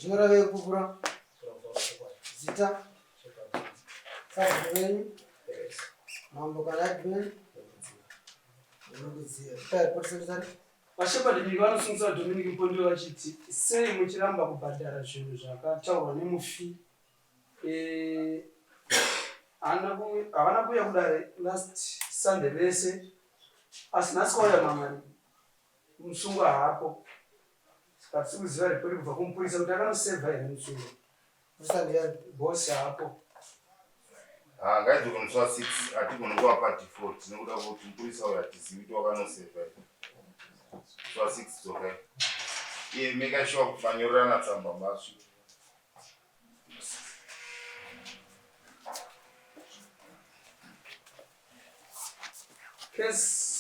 Zvinorevei kupupura? Zita? Sabhuku venyu? Mambo kana headman? Unokudziya. Ipai report secretary. VaShepherd Nyika vanosungisa Dominic Mupondiwa vachiti sei muchiramba kubhadhara zvinhu zvakataurwa nemufi eh, havana kuuya kudare last Sunday vese asi nhasi kwauya mamani musungwa haapo saka tisi kuziva ripoti kubva kumupurisa kuti akanosevha here musungwa bosi haapo. Ah, ngaidzoke musi wa 6 hatigoni kuvapa default nekuda kuti mupurisa uyo hatizivi kuti wakanosevha here musi wa 6 dzokai iye make sure kuti manyorerana tsamba masvika. Case.